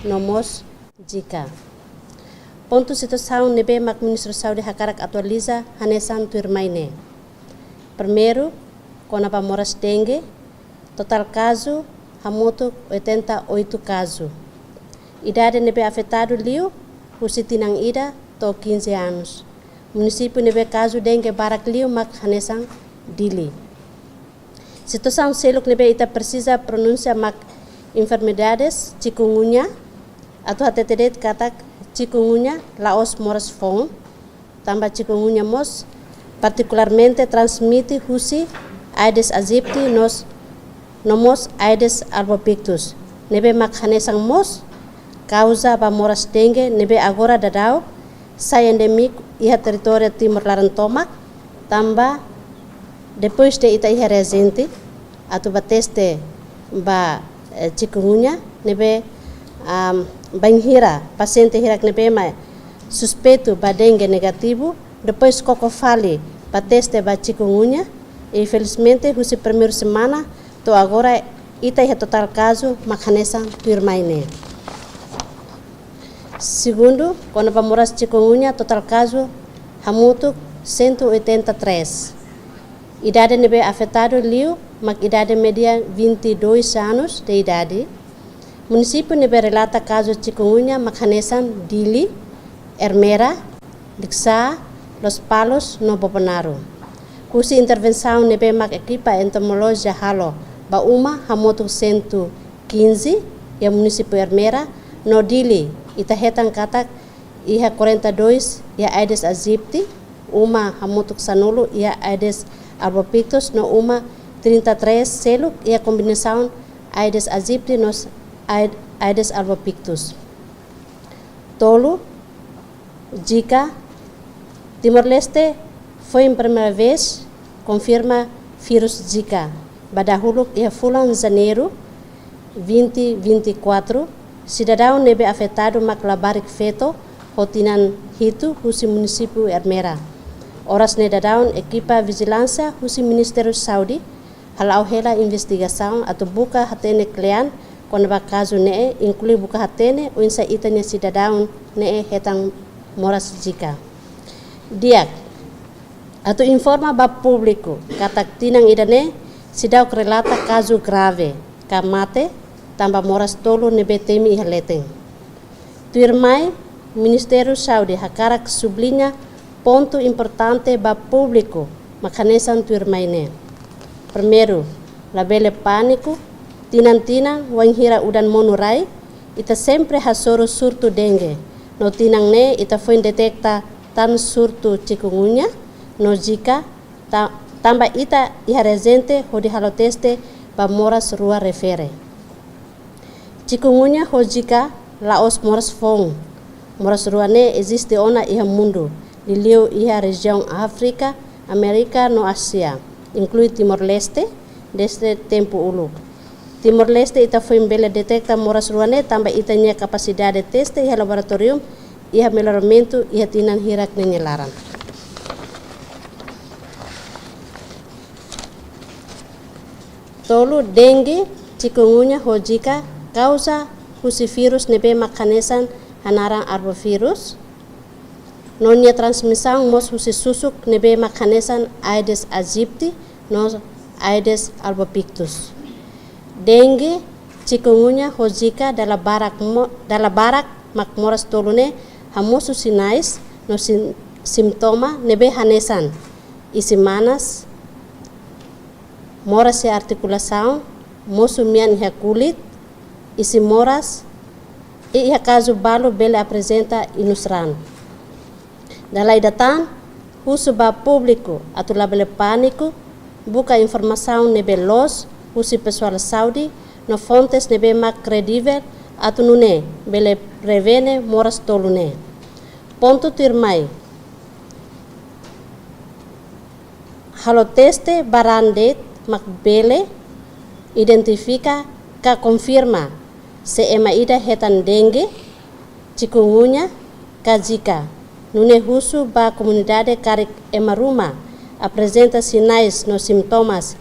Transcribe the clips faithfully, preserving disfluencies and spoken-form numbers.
no mós Zika. Pontu situasaun ne'ebé mak Ministériu Saúde hakarak atualiza hanesan tuirmai ne'e. Primeiru, kona-ba moras dengue, totál kazu hamutuk oitenta e oito kazu. Idade ne'ebé afetadu liu husi tinan ida to'o quinze anos. Munisípiu ne'ebé kazu dengue barak liu mak hanesan Dili. Situasaun seluk ne'ebé ita presiza pronunsia mak enfermidades chikungunya, atu hatete de'it katak chikungunya la'ós moras foun, tanba chikungunya mós partikularmente transmite husi Aedes aegypti nos, no mós Aedes albopictus, ne'ebé mak hanesan mós kauza ba moras dengue ne'ebé agora daudaun sai endémiku iha territóriu Timor laran tomak, tanba depois de ita iha reajente atu ba teste ba, eh, chikungunya ne'ebé, am, bainhira pasiente hirak ne'ebé mak suspeitu ba dengue negativu, depois koko fali ba teste ba chikungunya, i infelizmente husi primeiru semana to'o agora ita iha totál kazu mak hanesan tuirmai ne'e. Segundu, kona-ba moras chikungunya totál kazu hamutuk cento e oitenta e três. Idade ne'ebé afetadu liu mak idade média vinte e dois anos de idade. Munisípiu ne'ebé relata kazu chikungunya mak hanesan Dili, Ermera, Likisá, Lospalos no Bobonaro. Husi intervensaun ne'ebé mak ekipa entomolojia halo ba uma hamutuk cento e quinze iha munisípiu Ermera, no Dili ita hetan katak iha quarenta e dois iha Aedes aegypti, uma hamutuk sanulu iha Aedes albopictus no uma trinta e três seluk iha kombinasaun Aedes aegypti no Aed-, Aedes albopictus. Tolu, Zika. Timor-Leste foin primeira vez konfirma vírus Zika ba dahuluk iha fulan Janeiru vinte vinte e quatro, sidadaun ne'ebé afetadu mak labarik feto ho tinan hitu husi munisípiu Ermera. Oras ne'e daudaun ekipa vijilánsia husi Ministériu Saúde hala'o hela investigasaun atu buka hatene kle'an kona-ba kazu ne'e, inklui buka hatene oinsá ita-nia sidadaun ne'e hetan moras Zika. Di'ak, atu informa ba públiku katak tinan ida-ne'e seidauk relata kazu grave ka mate tanba moras tolu ne'ebé temi iha leten. Tuirmai, Ministériu Saúde hakarak subliña pontu importante ba públiku mak hanesan tuirmai ne'e. Primeiru, labele pániku, tinan-tinan wainhira udan monu rai, ita sempre hasoru surtu dengue, no tinan ne'e ita foin deteta tan surtu chikungunya no Zika, ta-, tanba ita iha reajente hodi halo teste ba moras rua refere. Chikungunya ho Zika la'ós moras foun. Moras rua ne'e eziste ona iha mundu, liuliu iha rejiaun Áfrika, Amérika no Ázia, inklui Timor-Leste, dezde tempu uluk. Timor-Leste ita foin bele deteta moras rua ne'e tanba ita-nia kapasidade teste iha laboratóriu iha melloramentu iha tinan hirak ne'e nia laran. Tolu, dengue, chikungunya ho Zika kauza husi vírus ne'ebé mak hanesan hanaran arbovirus. No nia transmisaun mós husi susuk ne'ebé mak hanesan Aedes aegypti no Aedes albopictus. Dengue, chikungunya ho Zika dala barak mo-, dala barak mak moras tolu ne'e hamosu sinais no sin-, sintoma ne'ebé hanesan isin-manas, moras iha artikulasaun, mosu mean iha kulit, isin-moras, i iha kazu balu bele aprezenta inus-raan. Dala ida tan, husu ba públiku atu labele pániku, buka informasaun ne'ebé loos husi pesoál saúde no fontes ne'ebé mak kredivel atu nune'e bele prevene moras tolu ne'e. Pontu tuirmai, halo teste ba raan de'it mak bele identifika ka konfirma se ema ida hetan dengue, chikungunya ka Zika. Nune'e husu ba komunidade karik ema ruma aprezenta sinais no sintomas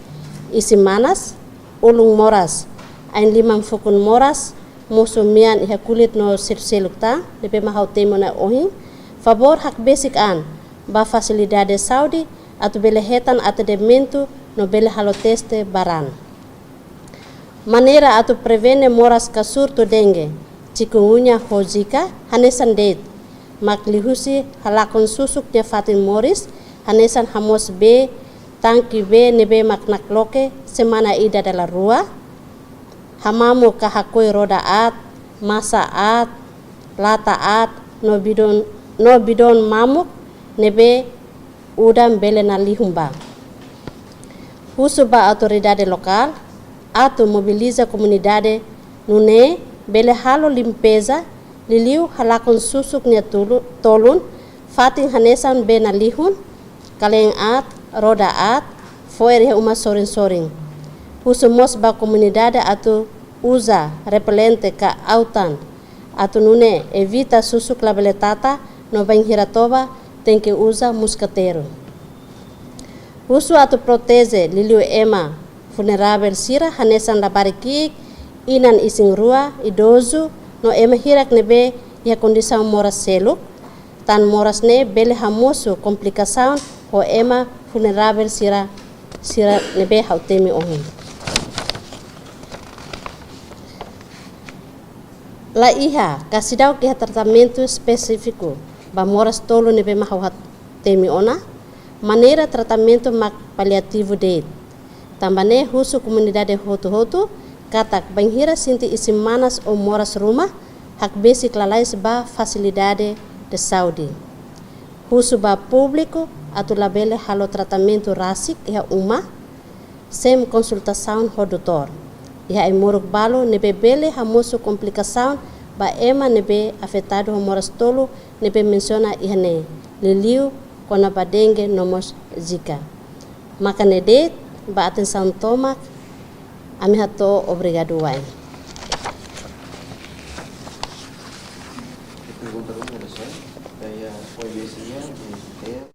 isin-manas, ulun moras, ain-liman fukun moras, mosu mean iha kulit no seluk-seluk tan, ne'ebé mak ha'u temi ona ohin, favór hakbesik an ba fasilidade saúde atu bele hetan atendimentu no bele halo teste ba raan. Maneira atu prevene moras ka surtu dengue, chikungunya ho zika hanesan de'it, mak liuhusi halakon susuk nia fatin moris, hanesan hamoos bee, tanke bee ne'ebé mak nakloke semana ida dala rua, hamamuk ka hakoi roda aat, masa aat, lata aat, no bidon, no bidon mamuk ne'ebé udan bele nalihun ba. Husu ba autoridade lokál atu mobiliza komunidade nune'e bele halo limpeza, liuliu halakon susuk nia tulu-, tolun, fatin hanesan bee nalihun, kaleen aat, roda aat, fo'er iha uma sorin-sorin. Husu mós ba komunidade atu uza repelente ka autan, atu nune'e evita susuk labele tata no bainhira toba tenke uza muskateiru. Husu atu proteje liuliu ema vulneravel sira hanesan labarik ki'ik, inan isin-rua, idozu, no ema hirak ne'ebé iha kondisaun moras seluk, tan moras ne'e bele hamosu komplikasaun ho ema vulneravel sira, sira ne'ebé ha'u temi ohin. La iha ka seidauk iha tratamentu espesífiku ba moras tolu ne'ebé mak ha'u temi ona, maneira tratamentu mak paliativu de'it. Tanba ne'e husu komunidade hotu-hotu katak bainhira sente isin-manas ou moras ruma, hakbesik lalais ba fasilidade de saúde. Husu ba públiku atu labele halo tratamentu rasik iha uma, sem konsultasaun ho doutór. Iha ai-moruk balu ne'ebé bele hamosu komplikasaun ba ema ne'ebé afetadu ho moras tolu ne'ebé mensiona iha ne'e, liuliu kona-ba dengue no mós zika. Maka ne'e de'it, ba atensaun tomak, ami hato'o, obrigadu wa'in. Pergunta ruma, ya, foi esse dia, eh,